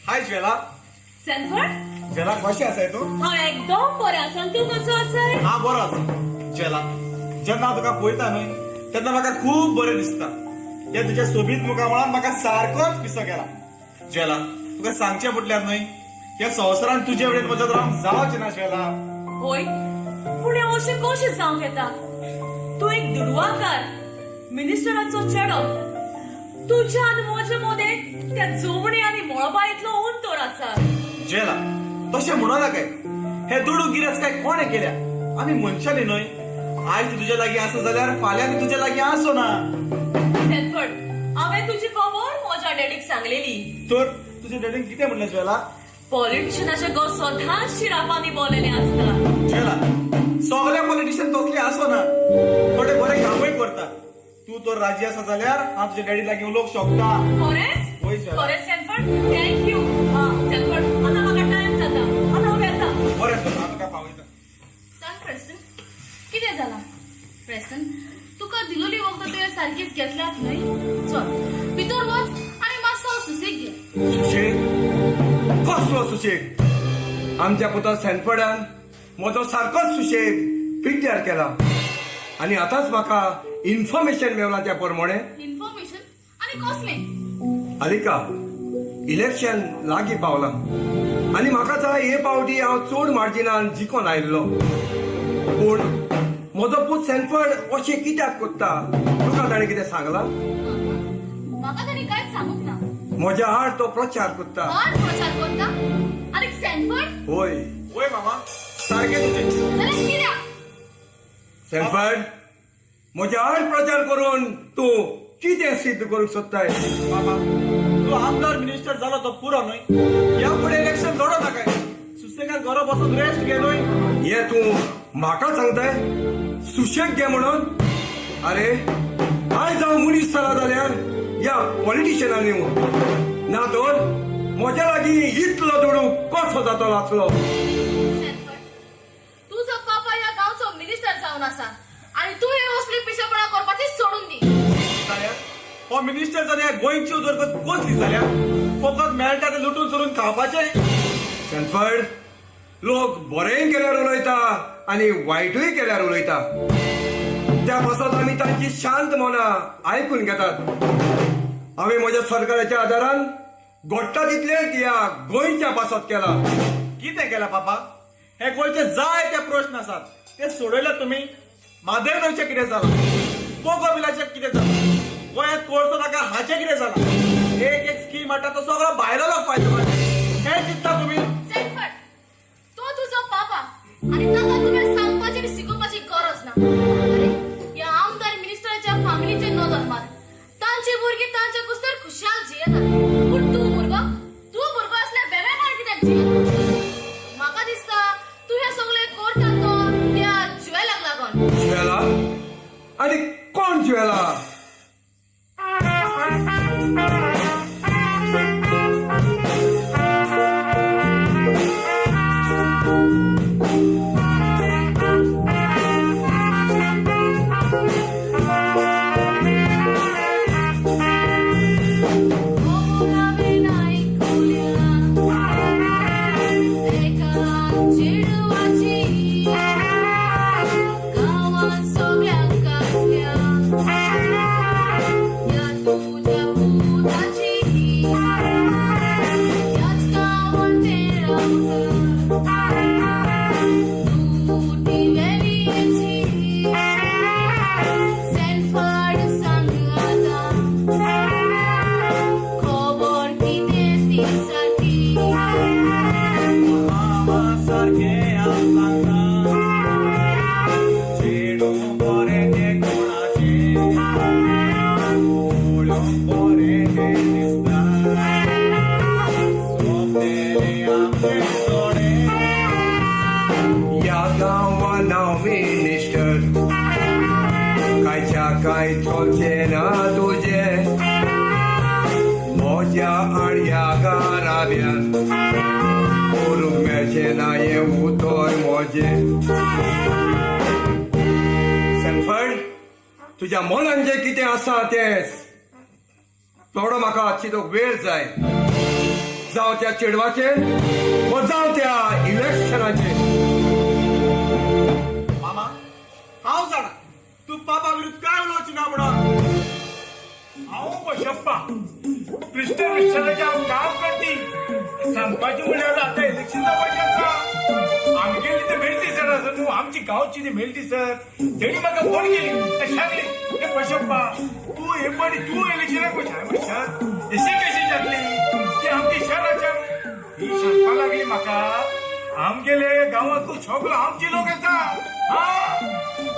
हाय ज्वेला. सॅनफर्ड. ज्वेला, कशें आसाय तूं? हांव एकदम बरें आसा. तूं कसो आसाय? हांव बरो आसा. ज्वेला, जेन्ना हांव तुका पळयता न्हय तेन्ना म्हाका खूब बरें दिसता. त्या तुज्या सोबीत मुखामळान म्हाका सारकोच पिसो केला. ज्वेला, तुका सांगचें म्हटल्यार न्हय, ह्या संवसारान तुजे वेळेन म्हज्या रावंक जावचें ना ज्वेला. होय, पूण हें अशें कशें जावंक येता? तूं एक दुडवाकार मिनिस्टराचो चेडो. तुज्या आनी म्हज्या मदें त्या जोमणी आनी मळबा इतलो अंतर आसा. ज्वेला, तशें म्हणो नाकाय. हे दुडू गिरेस काय कोणें केल्या? आमी मनशांनी न्हय. आयज ती तुज्या लागीं आसा जाल्यार फाल्यां ती तुज्या लागीं आसो ना. सॅनफर्ड, हांवें तुजी खबर म्हज्या डॅडीक सांगलेली. तर तुज्या डॅडीन कितें म्हणलें ज्वेला? पॉलिटिशनाचे गो सदांच शिरापांनी बोलेले आसता. ज्वेला, सगळे पॉलिटिशियन तसले आसो ना. थोडे बरे कामूय करता. तूं तर राजी आसा जाल्यार हांव तुज्या डॅडी लागीं उलोवंक शकता. खरेंच? वय ज्वेला. खरेंच सॅनफर्ड, thank you. Sanford, आतां म्हाका टायम जाता, आतां हांव येता. बरें तर, हांव तुका पावयता. सांग प्रेस्टन, कितें जालां? प्रेस्टन, तुका दिलोली वखदां तुवें सारकीच घेतल्यात न्हय? चल भितर वच आनी मातसो सुसेग घे. सुशेग? कसलो सुशेग? आमच्या पुता सॅनफर्डान म्हजो सारकोच सुशेग पिड्ड्यार केला आनी आतांच म्हाका इन्फॉर्मेशन मेवला त्या प्रमाणे. इन्फॉर्मेशन आनी कसलें? अलिका, इलेक्शन लागीं पावलां आनी म्हाका जाय हे पावटी हांव चड मार्जिनान जिखोन आयिल्लो. पूण म्हजो पूत सॅनफर्ड अशें कित्याक कोत्ता, तुका ताणें कितें सांगलां? म्हाका ताणें कांयच सांगूंक ना. म्हज्या आड तो प्रचार कोत्ता. कोण प्रचार करता? आनी सॅनफर्ड? होय. वय मामा, सारकें तुजें. जाल्यार कित्याक? सॅनफर्ड, म्हज्या आड प्रचार करून तूं कितें सिद्ध करूंक सोदताय? मामा, तूं आमदार मिनिस्टर जालो तो पुरो न्हय? ह्या फुडें इलेक्शन लडो नाकाय. सुसेगाद घरा बसून रेस्ट घे न्हय. हे तूं म्हाका सांगताय सुशेग घे म्हणून? अरे, आयज हांव मनीस जाला जाल्यार ह्या पॉलिटिशियनांनी, ना तर म्हज्या लागीं इतलो दुडू कसो जातलो आसलो? सॅनफर्ड, तुजो पापा ह्या गांवचो मिनिस्टर जावन आसा आनी तूं हे असली पिशेपणा करपाची सोडून दी. जाल्यार हो मिनिस्टर जाल्यार गोंयची उदरगत कसली जाल्या? फकत मेळटा ते लुटून चोरून खावपाचें. सॅनफर्ड, लोक बरेंय केल्यार उलयता आनी वायटूय केल्यार उलयता. त्या पासत आमी तांची शांत मनां आयकून घेतात. हांवें म्हज्या सरकाराच्या आदारान घडटा तितलेंच ह्या गोंयच्या पासत केला. कितें केलां पापा? हे गोंयचे जायते प्रश्न आसात, ते सोडयले तुमी? म्हादय न्हंयचें कितें जालां? कोको बिलाचें कितें जालां? गोंयांत कोळसो नाका हाचें कितें जालां? एक एक स्कीम हाडटा तो सगळो भायलो लोक फायदो काडटा, हें चिंतता तुमी? सॅनफर्ड, तो तुजो पापा आनी ताका तुवें सांगपाची आनी शिकोवपाची गरज ना. अरे, ह्या आमदार मिनिस्टराच्या फॅमिलीचेर नदर मार. तांची भुरगीं तांच्या कुस्तार खुशाल जियेतात, पूण तूं भुरगो, तूं भुरगो असल्या बेमेपण कित्याक जियेता? म्हाका दिसता तूं हें सगळें करता तो त्या ज्वेलाक लागून. ज्वेला? आनी कोण ज्वेला? गांवांत सगळ्यांक गाजल्या ह्या तुज्या पुताची. ह्याच गांवांत तें रावता, तूं ती वेलीची. सॅनफर्ड, सांग आतां खबर कितें ती सारकी. मामा, सारकें हांव सांगता. चेडूं बरें तें कोणाचें, पळोवंक बरें तें दिसता. सोंपलेलें आमचें थोडें. ह्या गांवान हांव मिनिस्टर, कांयच्या कांय चलचें ना तुजें. म्हज्या आड ह्या घराब्यान करूंक मेळचें ना हें उतर म्हजें. सॅनफर्ड, तुज्या मनान जें कितें आसा तें थोडो म्हाका चिंतूंक वेळ जाय. जावं त्या चेडवाचेर वा जावं त्या इलेक्शनाचेर. मामा, हांव जाणा तूं पापा विरुद्ध काय उलोवची ना म्हणून. हांव बशप्पा क्रिस्टन मिशनाचें हांव काम करती. सांगपाचें म्हणल्यार आतां इलेक्शन जावपाचें आसा. आमगेली ती मेळटी सर आसा न्हू, आमची गांवची ती मेळटी सर, तेणी म्हाका फोन केली आनी सांगली, हे बशप्पा तूं हे पळय तूं इलेक्शनाक बस. हांवें म्हणलें, सर अशें कशें जातली ती आमची शहराच्या ही सांगपा लागली म्हाका, आमगेले गांवांत सगलो आमचे लोक येता. हा,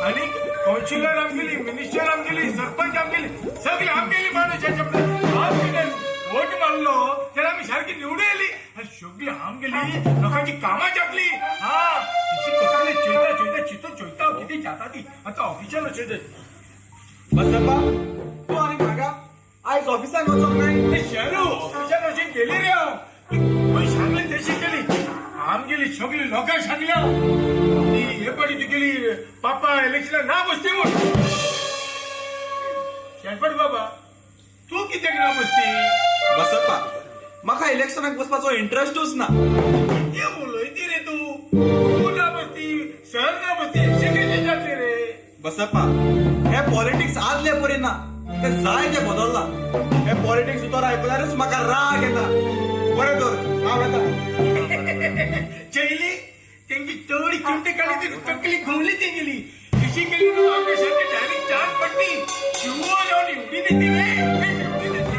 आनी कावन्सिलर आमगेली, मिनिस्टर आमगेली, सरपंच आमगेली, सगळे आमगेली माणूस. आमगेले वोट मारलो तेन्ना आमी सारकी निवडून येयली आनी सगळी आमगेली लोकांची कामां जातली. हा, तशी कसली चोयता चोयता चिंतून चोयता हांव कितें जाता ती. आतां ऑफिशियल चोयता. बसप्पा, तूं आनी म्हाका आयज ऑफिसाक वचोंक नाय? शेरू, ऑफिसान वचून गेली रे हांव. खंय सांगलें तशी केली आमगेली सगळी लोकांक सांगल्या ती हे पडी तुगेली पापा इलेक्शनाक ना बसती म्हूण. शेणपट बाबा, तूं कित्याक ना बसती? बसप्पा, म्हाका इलेक्शनाक बसपाचो इंट्रस्टूच ना. कितें उलयती रे तूं? तूं ना बसती, सर ना बसती, अशें कशें जातलें रे? बसप्पा, हे पॉलिटिक्स आदले परी ना, ते जाय ते बदल्ला. हे पॉलिटिक्स उतर आयकल्यारच म्हाका राग येता. बरें तर, हांव येता. चैली तेंची चड चिमटे काडली, ती तकली घुंवली तेंगेली. अशी केली न्हू, आमच्या सारकी डायरेक्ट चार पडली शिवो जावन एवढी देती रे, एवढी देती.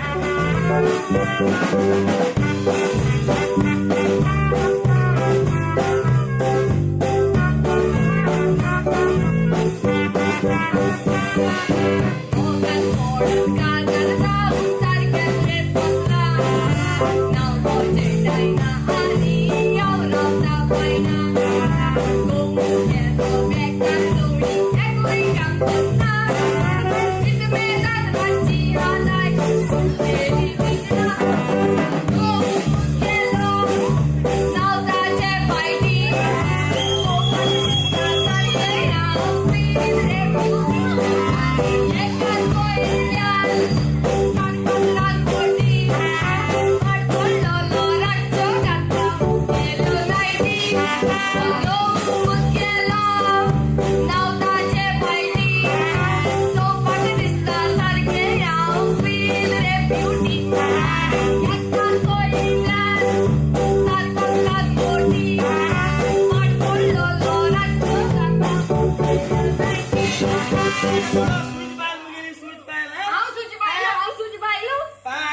हांव तुजी बायल, हांव तुजी बायल.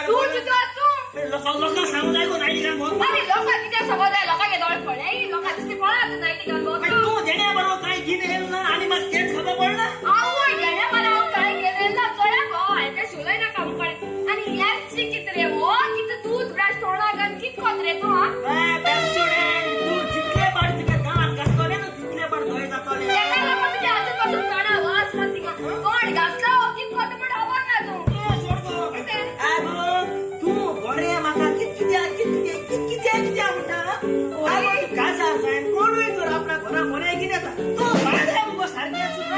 तूं चिंतला तूं. आरे लोकां कितें समज आहे, लोकांक दोळे पळय, लोकां दिसती पळय आतां नायटी घालून. आवय गेल्या मला हांव काय घेतलें ना चोया गो, हांवें तें शिवलय ना काम कडेन. आनी यांची कितें रे हो, कितें दूद ब्रश तोंडाक घालून कितें कोत रे तूं? हा, तेका लागून तुज्या हातीन पासून तोंडा वास मात तिका तोंड घासला हो, कितें कोता म्हण खबर ना तूं.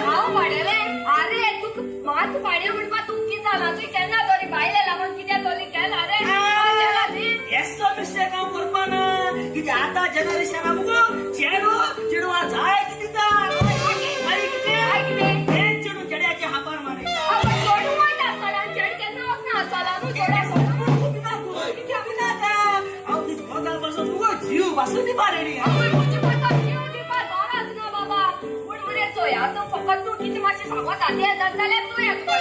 हांव पाडेलें? आरे तुका मात पाडे म्हणपा तूं कितें जालां? तुवें केन्ना तरी बायले लागून कितें तरी केलां रे? केलां ती? आता जनरेशन मुगो चेडो चेडवा जाय किती काय कितें? हे चेडू चेड्याचे हापार मारायचा. अगं चेडूं वयता सदां, चेडूं केन्ना वचना सदां न्हू, चेड्या सदां. जीव वासून दिवपा रेडी. आवय म्हजे पळय तो जीव दिवपा गरज ना बाबा. पूण मरे चोय आतां फकत तूं कितें मातशें सांगता तें जाता जाल्यार चोया तुका.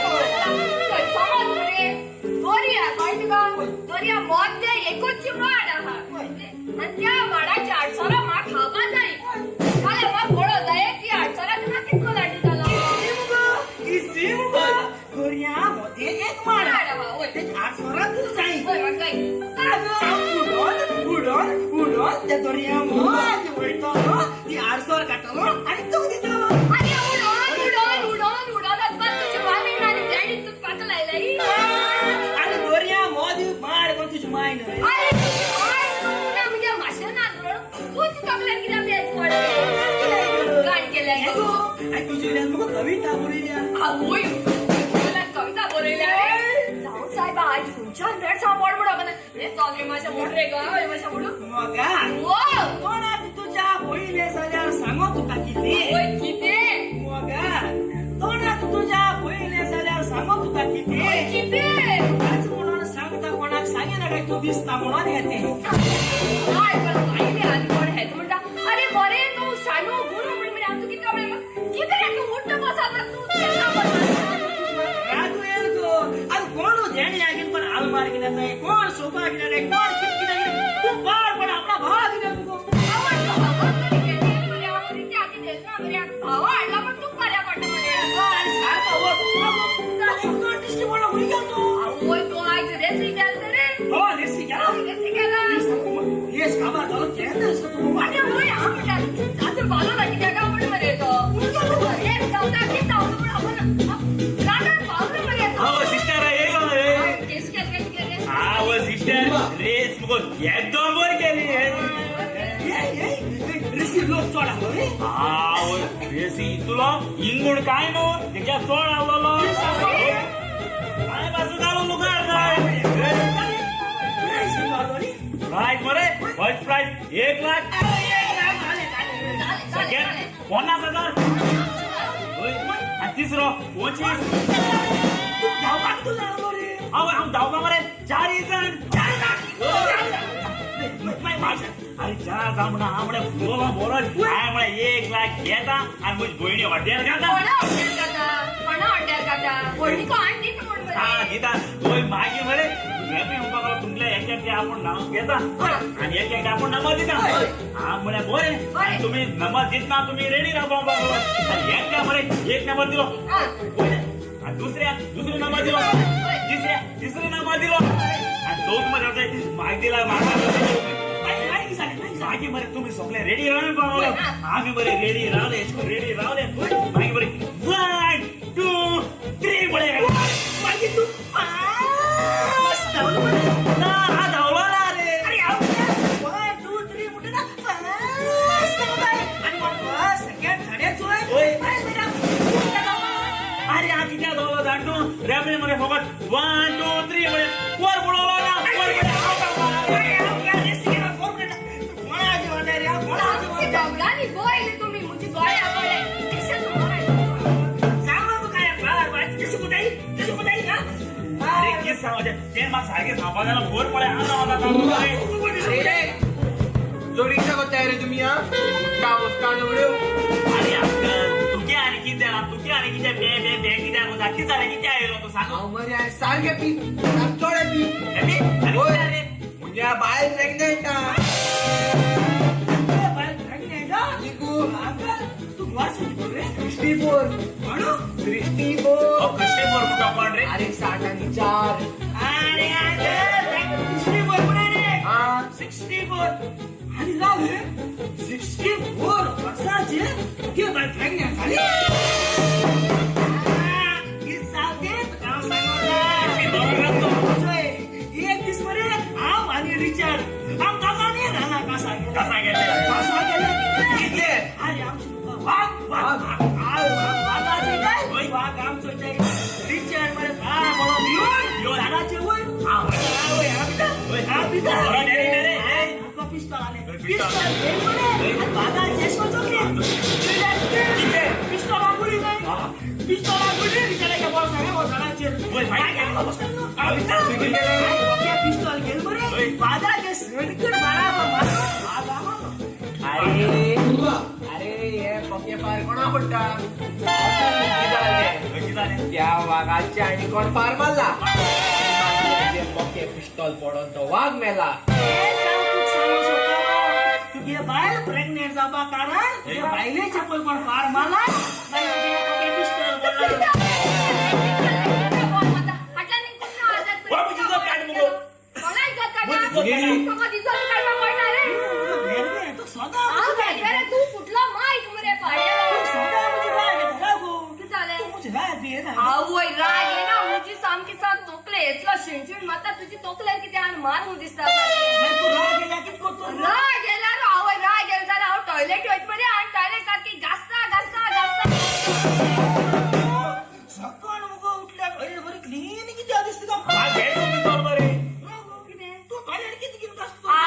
चोय समज मरे, दर्या कळ्ळें तुका, दर्या मध्य एकूच माड आहा आनी त्या माडाच्या आडसरां म्हाका खावपा जाय जाल्यार म्हाका पळो जाय ती आडसरां तुका कितको लाडी जालो. दर्या मध्ये एक माड माड आहा वय. तेच्या आडसरां तूं जाय. वय म्हाका जाय. अगं हांव उडोन उडोन उडोन त्या दर्या मध्ये वयतलो, ती आडसर काडटलो आनी तुका दितलो. आनी उडोन उडोन उडोन उडोन वचपाक तुजी मामी आनी डॅडी तुका पातो लायलाय. आनी दर्या मध्ये माड कोण तुजी माय न्हय? अरे तुजी माय न्हू ना म्हज्या माशेनान तूच तकलेन कित्याक पेच पडलें गाण केलें. हे गो, आनी तुजे वयल्यान मुगो कविता बरयल्या. आवय, तुज्या कविता बरयल्या रे? जावं सायबा, आयज खंयच्यान मेळ सावन पड म्हणून हे चल रे मातशें म्हण रे गो, मातशें म्हणू. मोगा, वो कोणाक तुज्या पयलें जाल्यार सांगो तुका कितें. आवय कितें? मोगा, तोंडाक तुज्या पयलें जाल्यार सांगो तुका कितें. कितें? तूं दिसता म्हणून येते. काय बरं आयले आनी कोण हेत म्हणटा, अरे बरें तूं शानू गुणू म्हण मरे. हांव तुका कितें म्हणलें, कितें रे तूं उठ्ठ बसत तूं तें सांग. रागू येल गो. ಅದು कोण देणी ಆಗಿನ पण आलमार कित्याक जाय, कोण सोफा कित्याक जाय, कोण कित कित्याक जाय, तूं पाड पण आपला भाव कित्याक तुगो. भावा हाडला पण तूं बऱ्या पडटा मरे. आणि सारखा वत सगळं दिश्टी पडला हुई गेलो तू. आवय, तो आयज रेसी केला रे. हो, रेसी गेला. रेसी केला. येस काबार झालो केन्ना दिसता तूं. आनी आवय, हांव म्हणटा आजून भालो ना कित्याक काय म्हण मरे तो. हें धांवता कितें धांवता म्हण आपण रानान पावलो मरे तो. हांव सिस्टर येयलो रे. केस केल काय तुगे रेस? हांव सिस्टर रेस मुगो एकदम बरी केली. ये ये रेसी लोक चड आसलो रे. हांव रेसी इतलो इंगूण काय न्हू तेच्या चोड आवलोलो काय पासून घालून लुगार जाय. रेसी मारलो रे. प्रायज मरे, फर्स्ट प्रायज 1 लाख, सेकंड 50,000 आणि तिसरो 25. तूं धांवपाक तूं जाणलो रे. हांव हांव धांवपा मरे चारय जाण. अरे 4 जाण म्हणा हांव म्हळ्यार फुलोलो बरो. हांवें म्हळ्यार 1 लाख घेता आनी म्हजी भयणी हॉटेल घालता. कोणा हॉटेल खाता, कोणा हॉटेल खाता, व्हडली आण दिता म्हण हा मरे. दिता वय. मागीर मरे रेपी म्हणपाक लागलो, तुमल्या एक एक आपूण नांव घेता आनी एक एक आपूण नंबर दिता. हांव म्हळ्यार बरें, बरें. तुमी नंबर दितना तुमी रेडी रावपा म्हणपाक लागलो. आनी एकट्या मरे एक नंबर दिलो पयले, आनी दुसऱ्या दुसरो नंबर दिलो, तिसऱ्या तिसरो नंबर दिलो आनी चवथ मरे मागीर दिला मागीर. मागीर मरे तुमी सगळे रेडी रावले म्हणपाक लागलो. आमी बरे रेडी रावले, रेडी रावले. मागीर बरे 1 2 3 म्हळे. मागीर तूं फास्ट धांवलो मरे. ना, हा धांवलो ना रे. अरे हांव 1 2 3 म्हणटा ना फास्ट धांवताय आनी कोण फर्स्ट सेकंड थर्ड चोय. ओय. अरे अरे हा कित्याक धांवलो जाण तूं? रेबडे मरे फकत 1 2 3 म्हळे वर बुडवलो ना वर म्हळे हांव धांवलो. सामकी दोगांनी गोयले तुमी म्हजी गोळ्या पडले कशें तुम्हाला. अरे कितें सांगचें तें म्हाका सारकें सांगपा जाल्यार वर पळय हांव धांवता धांवलो रे. जोडीच्या कोताय रे तुमी हा उठ्ठा बसता जोड्यो. अरे अंकल, तुगे आनी कितें जालां, तुगे आनी कितें बे बे बे कित्याक वता, कितें जालें, कितें आयलो तूं सांग. हांव मरे सारकें पी चड पी. हॅपी? आनी होय. कितें रे? म्हणजे बायल प्रेग्नेंट. 64 64. हो कृष्ण बोर म्हणटा कोण रे? अरे 60 आणि 4. हा. 64 आणि राव हे 64 वर्साचे तुगे बाय प्रेग्नेंट झाली. ही चालते तुका हांव सांगता. बरोबर तो. चोय, एक दीस मरे हांव आनी रिचर्ड आम दोगांनी रानां कासा गेले. कासा गेले. कासा गेले. कितले? अरे आमचे तुका वाग वाग वाग वागाचे काय वाग आमचो ते रिचर्ड मरे फार बरो भिवन भिवन. झाडाचेर वयर. हा. हा, वयर, हा पिता. वयर. हा पिता. बरो डेरी डेरी, हे. तुका पिस्तोल आले. पिस्तोल. पिस्तोल घेवन मरे आनी वागाचे येसको चोकले. कितें? पिस्तोल आंगुळी न्हय. पिस्तोल आंगुळी रिचर्डाच्या बॉल्सां हो झाडाचेर. वयर, मागीर? मागीर आमकां बसता न्हू. हा पिता. कितें केलें? ओके, पिस्तोल घेवन मरे वयर. वागाचे सणकण बराबर मारलो. वागा मारलो. अरे अरे हे पके पार कोणा पडटा? कितें जालें? त्या वागाचे आणि कोण पार मारला, पके पिस्तॉल पडोन तो वाग मेला. तुगे बायल प्रेग्नेंट जावपा कारण तुगे बायलेच्या पय कोण फार मारला, मागीर तुगे पके पिस्तोल पडला. तू सदां तू फुटलो मायक मरे पाड्यालो. सदां म्हजी राग येता रागो. कितें जालें? तूं म्हजी राग येना. आवय, राग येना म्हजी सामकी साम तोकले येतलो शिणशिण मारता तुजी तोकल्यार कितें आनी मार म्हूण दिसता सारकें. मागीर तूं राग येयल्यार कितें करता? राग येयल्यार आवय, राग येयलो जाल्यार हांव टॉयलेट वयता मरे आनी टॉयलेट सारकी घासता घासता घासता. सकाळ मुगो उठल्यार टॉयलेट बरी क्लीन कित्याक दिसता तुका? हा, घे तूं पिस्तोल मरे. रागो. कितें? तूं टॉयलेट कितें कितें घासता?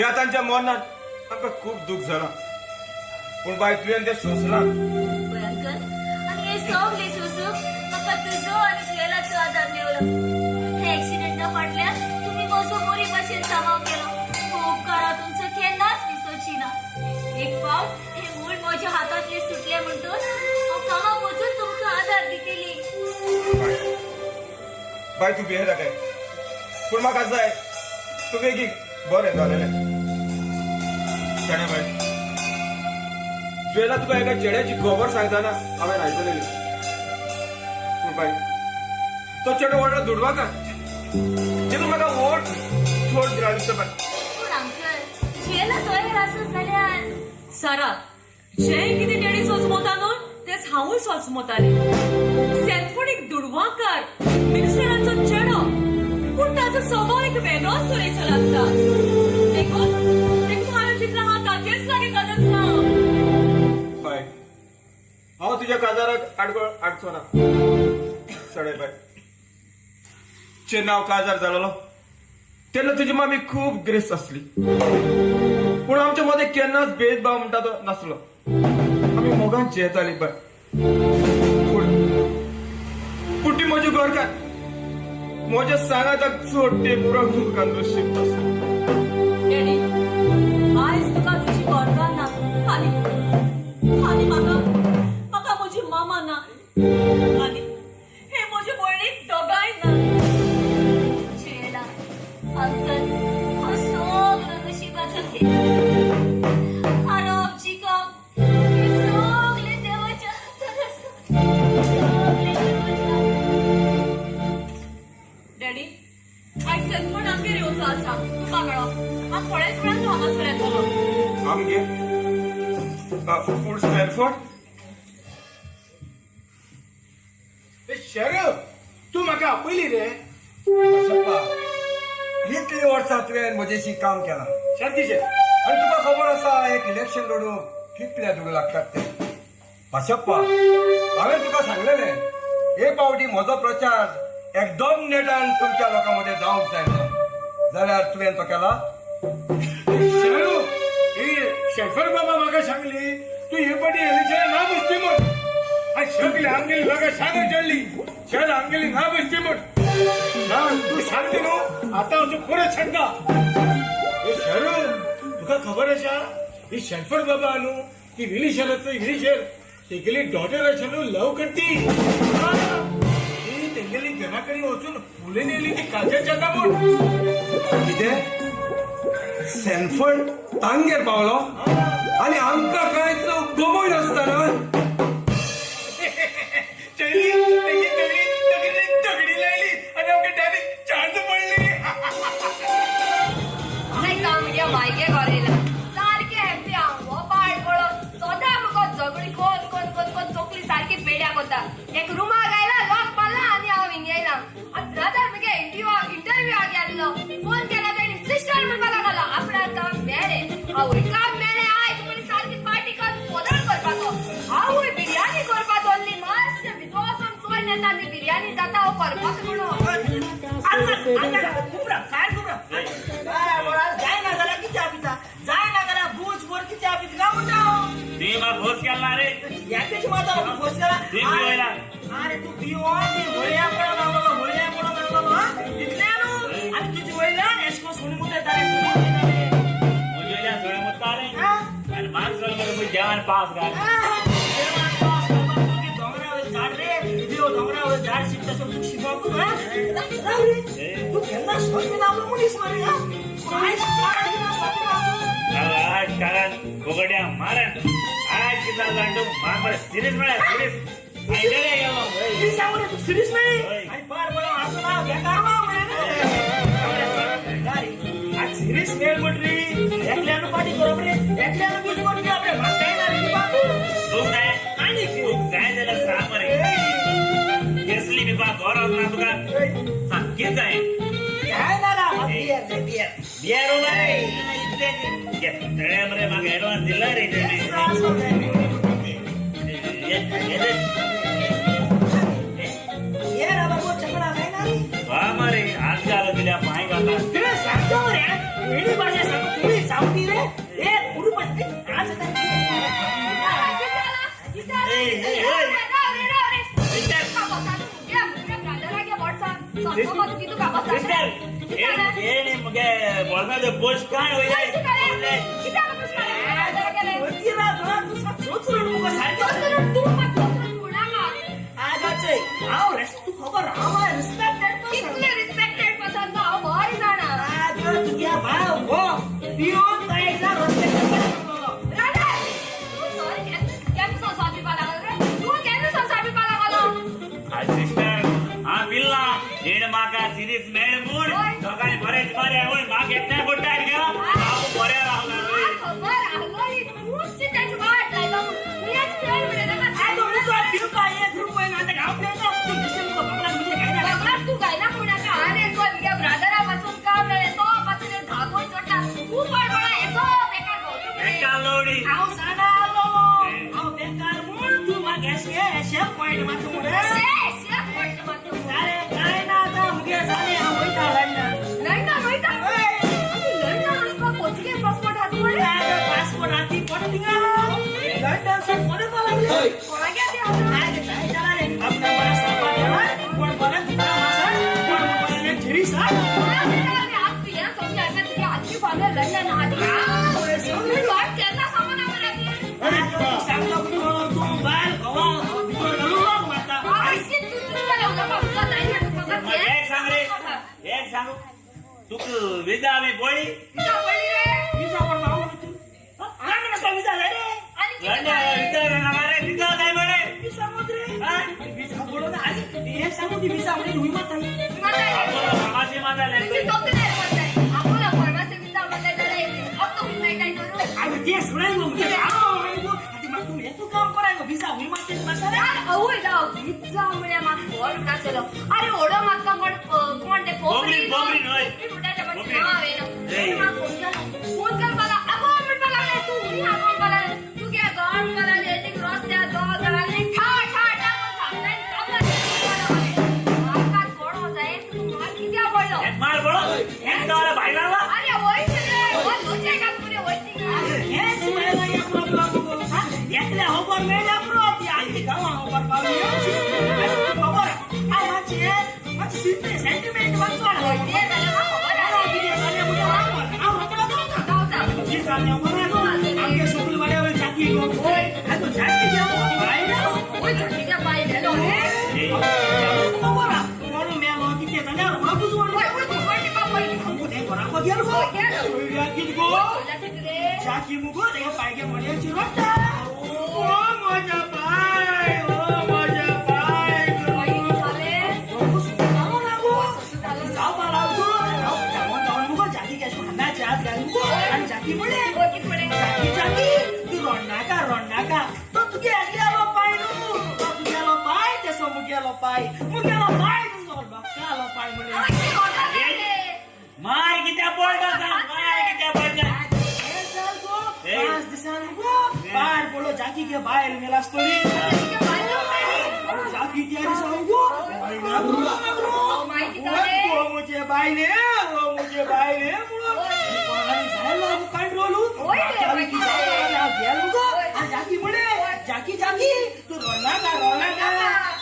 ह्या तांच्या मरणान आमकां खूब दूख जाला. पूण बाय, तुवें तें सोंसलां. पळय अंकल, आनी हे सगळे सोसूंक म्हाका तुजो आनी जुएलाचो आदार मेवलो. हे एक्सिडेंटा फाटल्यान तुमी म्हजो बरी भाशेन सांबाळ केलो. हो उपकारा तुमचो केन्नाच विसरची ना. एक फावट हे मूळ म्हज्या हातांतले सुटले म्हणटच हांव कामाक वचून तुमकां आदार दितली. बाय, तूं भियेता काय? पूण म्हाका जाय तूं बेगीन बरें जालेलें. शाणे बाय, जुएला तुका एका चेड्याची खबर सांगतना हांवें आयकलेली. पूण बाय, तो चेडो व्हडलो दुडवाकार, तितून म्हाका व्हड चड भिरांत दिसता बाय. पूण अंकल, जुएला तयार आसत जाल्यार. सारा, जें कितें डॅडी सोजमोता न्हू तेंच हांवूय सोजमोतालें. सॅनफोर्ड एक दुडवांकार मिनिस्टराचो चेडो, पूण ताजो स्वभाव एक वेगळोच तरेचो लागता. देखून देखून हांवें चिंतलां हांव ताचेच लागीं काजच ना. बाय, हांव तुज्या काजाराक आडगळ आडचो ना. सडे बाय, जेन्ना हांव काजार जालोलो तेन्ना तुजी मामी खूब ग्रेस्त आसली, पूण आमच्या मदें केन्नाच भेदभाव म्हणटा तो नासलो. आमी मोगान जियेताली बाय. पूण पूण ती म्हजी घरकार म्हज्या सांगाताक चड तेंप उरप म्हाका नशीब नासलें. डॅडी, आयज तुका तुजी घरकार ना आनी आनी म्हाका म्हाका म्हजी मामा ना आनी हे म्हजे भयणीक दोगांय ना. जुएला, अंकल, हो सगळो नशिबाचो खेळ. हारप जिखप हे सगळें देवाच्या हातान आसा, सगळें देवाच्या हातान. डॅडी, आयज सॅनफोर्ड आमगेर येवचो आसा, तुका कळो. हांव थोड्याच वेळान हांगासर येतलो. आमगे फूड स्टॅनफोर्ड. ए शरब, तूं म्हाका आपयली रे? बसप्पा, इतलीं वर्सां तुवें म्हजेशी काम केलां सारकी शे. आनी तुका खबर आसा एक इलेक्शन लढूंक कितले दुडू लागतात ते. भाशप्पा, हांवें तुका सांगलेलें, हे पावटी म्हजो प्रचार एकदम नेटान तुमच्या लोकां मदें जावंक जाय म्हणून, जाल्यार तुवें तो केला? शरू, ही शेफर बाबा म्हाका सांगली तूं हे पाटी इलेक्शनाक ना बसती म्हूण. आनी सगळे आमगेली लोकां सांगून चडली, शर आमगेली ना बसती म्हूण. ना तूं सांगती न्हू, आतां हांव तुका परत सांगता. हे शरू, तुका खबर आसा, ही शेफर बाबा न्हू ती विली शराचो विली शर तेगेली डॉटर आसा न्हू, लव करती. ती तेगेली घरा कडेन वचून उलयन येयली ती काजर जाता म्हूण. कितें, सॅनफर्ड तांगेर पावलो आनी आमकां कांयच खबर नासतना? चली तेगी तगडी तगडी तगडी लायली आनी आमकां डायरेक्ट चान्स पडली. आयज हांव म्हज्या मायगे घर येयला, सारकें हॅप्पी हांव. हो पाड पडो सदां म्हाका झगडी कोन कोन कोन कोन तकली सारकी पेड्याक वता. एक रुमाक आयला, लॉक मारला आनी हांव हिंग येयला. आनी ब्रदर म्हगे इंटरव्यूआक गेल्लो, फोन केला तेणी, सिस्टर म्हणपाक लागलो. आपणाक काम मेळ्ळें, आवय काम मेळ्ळें आयज म्हण सारकी पार्टी कर फोदण करपाचो. आवय बिर्याणी करपा दवरली, मातशें भितर वचोन चोय येता ती बिर्याणी जाता हांव करपाचो म्हणून. जायना जाल्यार कित्या पिता, जायना जाल्यार बूच भर कित्या पिता काय म्हणटा हांव? तुवें म्हाका फोर्स केला रे. याकेच माता तूं फोर्स केला. तुवें पिवयला. अरे तूं पिवन ती होळया पडो बाबा, होळया पडो बाबा, इतलें न्हू. आनी तुजे वयल्यान एशको सुणी मुतयता रे, सुणी मुतयता रे. म्हजे वयल्यान सगळें मुत्ता रे. हा? आनी म्हाका सगळें मरे पळय जेवण पास घाल. देवान पास करपाक तुगे दोंगरा वयर झाड रे, देव दोंगरा वयर झाड शिकता तुका शिकोवप. राव रे, तूं केन्ना सोंपी नावलो मनीस मरे. हा, पूण आयज केन्ना सोंपी नावलो. आज कारण फुगड्या मारण आज कितें जालें जाणा तूं? म्हाका मरे सिरीज मेळ्ळ्या, सिरीज आयकले गेलो. ती सांगू रे, तुका सिरीस मेळ्ळी. हय. आनी पाड पडो हाचो नांव बेकार मरे. आज सिरीस मेळ म्हण रे, एकल्यान पाटी करप रे, एकल्यान बूज कोण घेवप रे, म्हाका काय ना रे बाबू. तूं जाय आनी तूं जाय जाल्यार सांग मरे, कसली बिपा गरज ना तुका, सांग कितें जाय? काय ना ना, म्हाका बियर जाय, बियर. बियर उलय इतलें घेतले मरे, म्हाका एडवान्स दिला रे तेणी. बियर बाबू चकणा काय ना रे. वा मरे, हात घालो दिल्या पांय घाला. तुवें सांगता मरे, वेळी भाशा सांगू तुमी. हसोवपा तूं कितू काबार सिस्टर, हे मुगे बोलता पोस्ट काय पयशे वयले. काडले. कित्याक पयशे काडले? वतीरा तूं चोचरून मुगो सारकें. चोचरून तूं म्हाका चोचरून म्हणनाका. आगाचे हांव तूं खबर हांव रिस्पेक्टेड पर्सन. कितले रिस्पेक्टेड पर्सन तो हांव बरें जाणा. आगो तुग्या भाव हो पिवन तो एकदा रस्त्यार पडलो. राधा, तूं सर केन्ना संवसार पिवपा लागलो रे? तूं केन्ना संवसार पिवपा लागलो? सिस्टर, हा पिल्ला हेण म्हाका सिरीज मेळ म्हूण दोगांनी बरेच बरें म्हूण म्हाका एकठांय पडटा गेला हांव बरें रावला. खबर आसलोली तूंच ताची वाट लायता म्हूण. तुवेंच पिवन उडयता. आगो मुगो पिवपा एक रुपय ना आतां हांव पिवना. तूं बेश्टें मुगो बाबलाक म्हणजे घायना. बाबलाक तूं घायना म्हणनाका. आरे तो म्हज्या ब्रादरा पासून काम मेळ्ळें तो पासून धागोय चडटा. खूब पाडपणा हेचो बेकार भोंवतो. बेकार लोडी. हांव जाणा आलो हांव बेकार म्हूण तूं म्हाका अशें पॉयंट मारता म्हूण. अशें पॉयंट मारता. जालें कांय ना आतां मुगे जालें हांव वयता लंडन. लंडन वयता? आनी लंडन वचपाक पोर्तुगेज पासपोर्ट हात मरे? पासपोर्ट हाती कोण थिंगा लंडन सून फोन येवपा लागले. कोणागे ते आतां? आगे जाय जाला रे आपणा बरा सरपा गेला कोण बरें दुकान आसा कोण बरें झेरी सा. सांगलो तूं बायल घोवा भितर घालून लोक मारता. एक सांग रे, एक सांगू तुका विजा आमी पळय. विजा पण हांव तूं लंडन आसलो विजा जाय रे. लंडन विजा रे, विजा काय मरे? विजा मत रे विजा पडून आनी हे सांगू ती विजा म्हणजे हुई मारता. फार्मासी मारता. आनी ते सगळ्यांक मुगे हांव आनी म्हाका तूं हें तूं काम कराय गो विजा हुई मारता मारता. अरे ओडो म्हाका कोण कोण ते कोंकणी, कोंकणी न्हय. फोन फोन करपा आगो म्हणपा लागले तूं हुंय आगो म्हणपा लागले तुगे गांव म्हणपा लागले रस्त्यार दोग जाणांनी ठा ठा ठा म्हूण थापटाय म्हाका थोडो जाय तूं मार कित्याक पडलो? मार पडो हें भायला. अरे वय लोचे घाल पुरे वय थिंगा. हेच मेळ्ळा या प्रॉब्लेम गो. एकल्या खबर मेळ्ळ्या पुरो ती आमची गांवां खबर पावली. खबर हांव मातशें मातशें सेंटिमेंट मातसो. ते जाल्यार म्हाका खबर आसा. कितें जालें म्हणजे हांव रोकडो गावता. गावता. जी जालें बरें गो आमगे शुक्ल वाड्या जाकी गो. आगो जाकी बाय वय जाकीच्या बाय मेलो हे. खबर कोण मेलो कितें जालें रोकडो बुजवण. वय वय बुजवण दिवपा पयलीं. आमकां तें घराको गेलो गो. कित गो जाकी मुगो तेगे पायगे मड्याची रडटा. ओ म्हज्या पाय, ओ म्हज्या पाय. जावपा लागलो हांव धांवन धांवन मुगो जाकी कॅश हाताचे हात घाल मुगो आनी जाकी म्हणलें जाकी जाकी तूं रडनाका रडनाका तो तुगे एकल्यालो पाय न्हू तो तुगेलो पाय तेसो मुगेलो पाय मुगेलो पाय तसो लोकालो पाय म्हणलें. मार कित्याक पडटा सांग, मार कित्याक पडटा? पांच दिसान मुगो पार पडलो जाकी गे बायल मेला आसतली. जाकी त्या दिसा मुगो ओ मुझे बायले ओ मुझे बायले म्हणून जायलो कंट्रोल गेल मुगो. आनी जाकी म्हणे जाकी जाकी तूं रडनाका रडनाका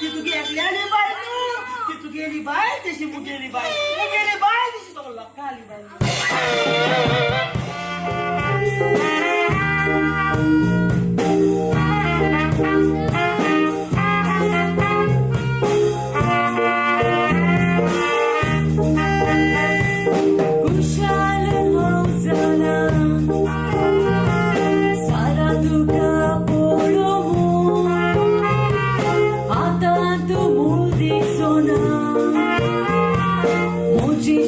ती तुगे एकल्याली बायल न्हू ती तुगेली बायल तशी मुगेली बायल मुगेली बायल तशी सगळो लोकांली बायल. कुशाल हांव जाला सारा तुका पळोवूं आतां तूं मुदी सोना म्हजी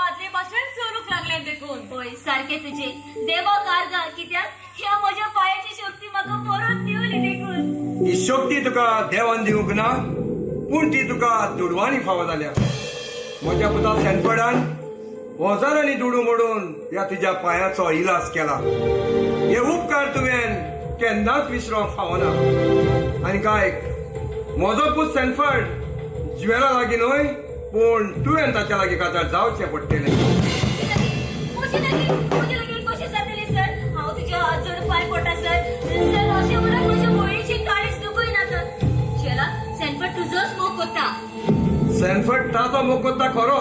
पाद्री भाशेन चलूंक लागलें देखून. होय, सारकें तुजें. देवाक आर्गां, कित्याक ह्या म्हज्या पांयाची शक्ती म्हाका परत दिवली देखून. ही शक्ती तुका देवान दिवंक ना, पूण ती तुका दुडवांनी फावो जाल्या. म्हज्या पुता सॅनफर्डान हजारांनी दुडू मोडून ह्या तुज्या पांयाचो इलाज केला. हे उपकार तुवें केन्नाच विसरोंक फावना. आनी काय, म्हजो पूत सॅनफर्ड ज्युएला लागीं न्हय, पूण तुवें ताच्या लागीं काजार जावचें पडटलें. म्हजे लागीं, म्हजे लागीं कशें जातलें सर? हांव तुज्या हात जोडून पांय पडटा सर. सर, अशें म्हणून म्हज्या भयणीची काळीज दुखय नाका. शेला, सॅनफर्ड तुजोच मोग कोत्ता. सॅनफर्ड ताचो मोग करता खरो,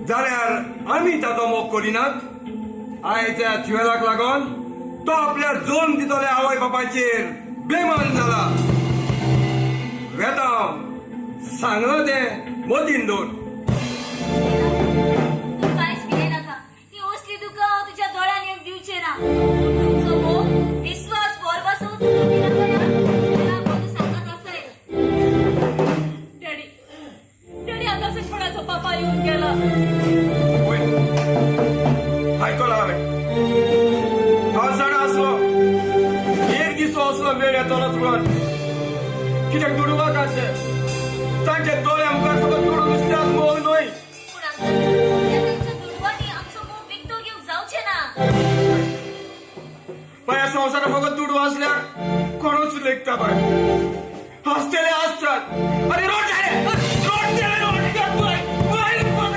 जाल्यार आमी ताचो मोग करिनात? आयज त्या ज्युएलाक लागून तो आपल्या जल्म दितल्या आवय बापायचेर बेमान जाला. वेता हांव. सांगलां तें मतीन दवर. तूं कांयच भिये नाका. ही असली दुकां हांव तुज्या दोळ्यान येवंक दिवचें ना. पूण तुमचो मोग, विस्वास, भरवंसो तुका दिनाका ह्या. शेला, म्हजो सांगात आसाय. डॅडी, डॅडी, आतां सॅनफर्डाचो पापा येवन गेला. वय, आयकलां हांवें. हांव जाणा आसलो, एक दीस हो असलो वेळ येतलोच म्हणून. कित्याक दुडवाक आसले तांच्या दोळ्या मुखार फकत दुडू दिसतात, मोग न्हय. पूण अंकल, त्या तांच्या दुडवांनी आमचो मोग विकतो घेवंक जावचें ना. बाय, ह्या संवसारात फकत दुडू आसल्यार कोणूच लेखता बाय. हांसतले आसतात आनी रोडटले रोडटले रोडटात बाय. बाय, बाय,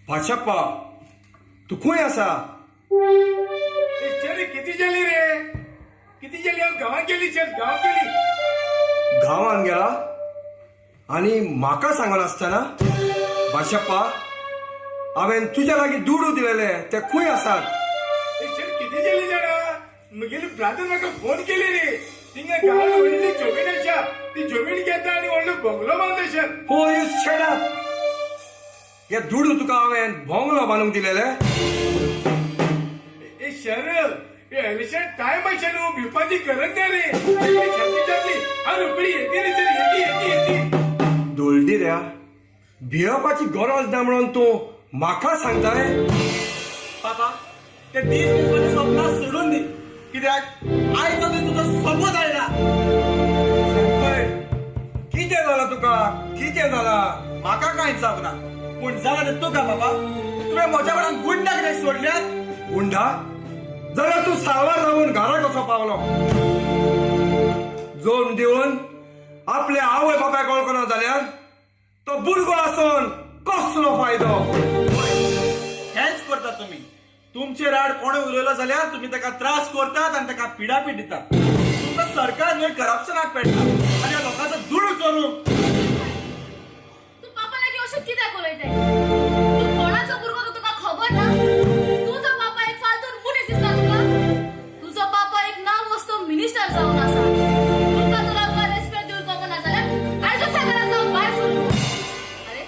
भाषप्पा, तूं खंय आसा? चेरी किती गेली रे, किती गेली? हांव गांवांत गेली चेर, गांवांत गेली. गांवान गेला आनी म्हाका सांगनासतना? भाषप्पा, हांवें तुज्या लागीं दुडू दिलेले ते खंय आसात? चेर, किती गेली जाणा, म्हगेली ब्रादर म्हाका फोन केली रे. थिंगा गांवांत व्हडली जमीन आसा, ती जमीन घेता आनी व्हडलो बंगलो बांदता sir. Oh, you shut up! हे दुडू तुका हांवें बोंगलो बांदूंक दिलेले? ए शर, हे इलेक्शन टायम आसा न्हू, भिवपाची गरज ना रे. इतली छाती जातली, हांव रोखडी येते रे सर, येते येते येते. दोलडी रे, भियेवपाची गरज ना म्हणून तूं म्हाका सांगताय? पापा, ते दीस दिसपाचे सपनां सोडून दी, कित्याक आयचो दीस तुजो. कांय जावंक ना. पूण जालां तें तुका बाबा, तुवें म्हज्या वांगडा गुंडा कित्याक सोडल्यात? गुंडा जाल्यार तूं साल्वार जावन घरा कसो पावलो? जोड दिवन आपल्या आवय बापायक वळखना जाल्यार तो भुरगो आसून कसलो फायदो? हेंच करतात तुमी. तुमचे राड कोणे उलयलो जाल्यार तुमी ताका त्रास करतात आनी ताका पिडापीड दितात. तुमकां सरकार न्हय करप्शनाक पेडटा आनी ह्या लोकांचो दुडू चोरूंक. तूं पापा लागीं अशें कित्याक उलयताय? तूं कोणाचो भुरगो तो तुका खबर ना? तुजो पापा एक फालतू मनीस दिसता तुका? तुजो पापा एक नाम वस्तू मिनिस्टर जावन आसा. तुका तुला रेस्पेद दिवंक खबर ना जाल्यार आयजूच घरांतलो भायर सरून. अरे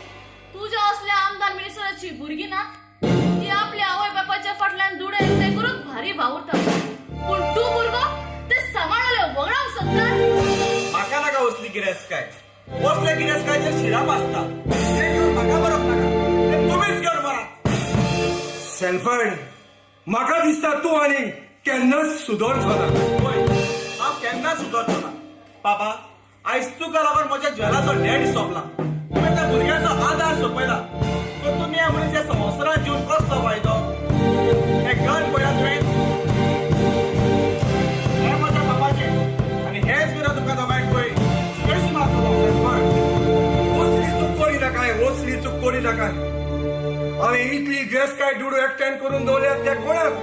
तुज्या असल्या आमदार मिनिस्टराची भुरगीं ना ती आपल्या आवय बापायच्या फाटल्यान दुडे एकठांय करून भारी वावुरता, पूण तूं भुरगो ते सांबाळले वगडावंक सोदता. म्हाका नाका असली गिरेस्तकाय. असल्या गिरेस्तकायचेर शिराप आसता, तें घेवन म्हाका मरप नाका, तें तुमीच घेवन मरात. सेल्फर्ड, म्हाका दिसता तूं आनी केन्नाच सुदरचो ना. होय, हांव केन्नाच सुदरचो ना. बाबा, आयज तुका लागून म्हज्या जेलाचो डेट सोंपला. तुवें त्या भुरग्याचो आदार सोंपयला. तर तुमी ह्या मनीस ह्या संवसारांत जिवन कसलो फायदो? हें गन पळयात तुवें, हें म्हज्या बाबाचें आनी हेंच गुन्यांव तुमकां दोगांयक पळय जिवेशी मारतलो. सेल्फर्ड, असली चूक करी नाकाय, असली चूक करी नाकाय. हांवें इतली गिरेस्तकाय दुडू एकठांय करून दवरल्यात ते कोणाक?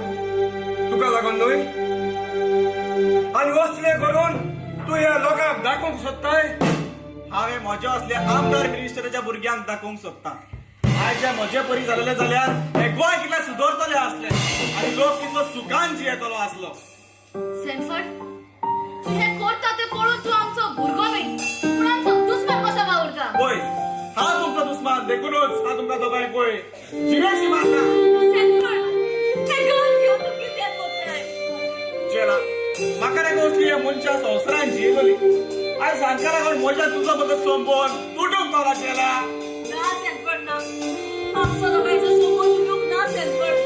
तुका लागून न्हय? आनी असलें करून तूं ह्या लोकांक दाखोवंक सोदताय? हांवें म्हज्या असल्या आमदार मिनिस्टराच्या भुरग्यांक दाखोवंक सोदता, आयज हे म्हजे परी जालेले जाल्यार हे गोंय कितलें सुदरतलें आसलें आनी लोक कितलो सुखान जियेतलो आसलो. सेन्फर्ड, तूं हें करता तें पळोवन तूं आमचो भुरगो न्हय पूण आमचो दुस्मान कसो वावुरता. होय, हांव तुमचो दुस्मान, देखूनच हांव तुमकां दोगांयक पळय जिवेशी मारता. सेन्फर्ड, हें गन घेवन तूं कित्याक कोत्ताय? जेला म्हाका नाका असली ह्या मनशा संवसारान जियेतली. आयज हांकां लागून म्हज्या तुजो म्हजो संबंद तुटूंक पावला जेला. ना सेन्फर्ड ना, आमचो दोगांयचो संबंद तुटूंक ना सेन्फर्ड.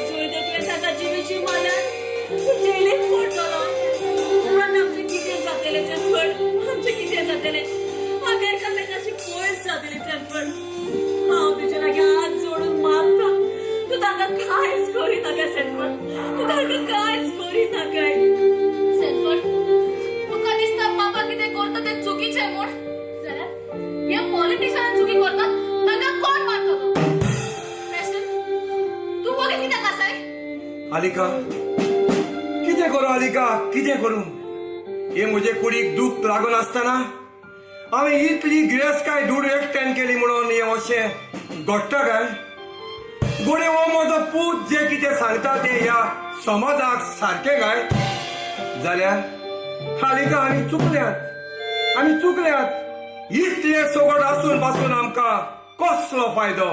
जर तर तुवें ताका जिवेशी मारल्यार तूं जेलींत पडटलो. उपरांत आमचें कितें जातलें सेन्फर्ड? आमचें कितें जातलें? आमी एकामेकाशी पयस जातलीं सेन्फर्ड. हांव तुजे लागीं हात जोडून मागता, तूं तांकां कांयच करी नाका सेन्फर्ड, तूं तांकां कांयच करी नाकाय. सेन्फर्ड, तुका दिसता पापा कितें करता तें चुकीचें म्हूण, जाल्यार हे पॉलिटिशियन चुकी करतात तांकां कोण मारतलो? प्रेस्टन, तूं वगीच कित्याक आसाय? आलिका, कितें करूं आलिका, कितें करूं? हे म्हजे कुडीक दूख लागून आसतना हांवें इतली गिरेस्तकाय दुडू एकठांय केली म्हणून हें अशें घडटा काय? घडये हो म्हजो पूत जें कितें सांगता तें ह्या समाजाक सारकें काय? जाल्यार हालिका, आमी चुकल्यात, आमी चुकल्यात. इतलें सगट आसून पासून आमकां कसलो फायदो?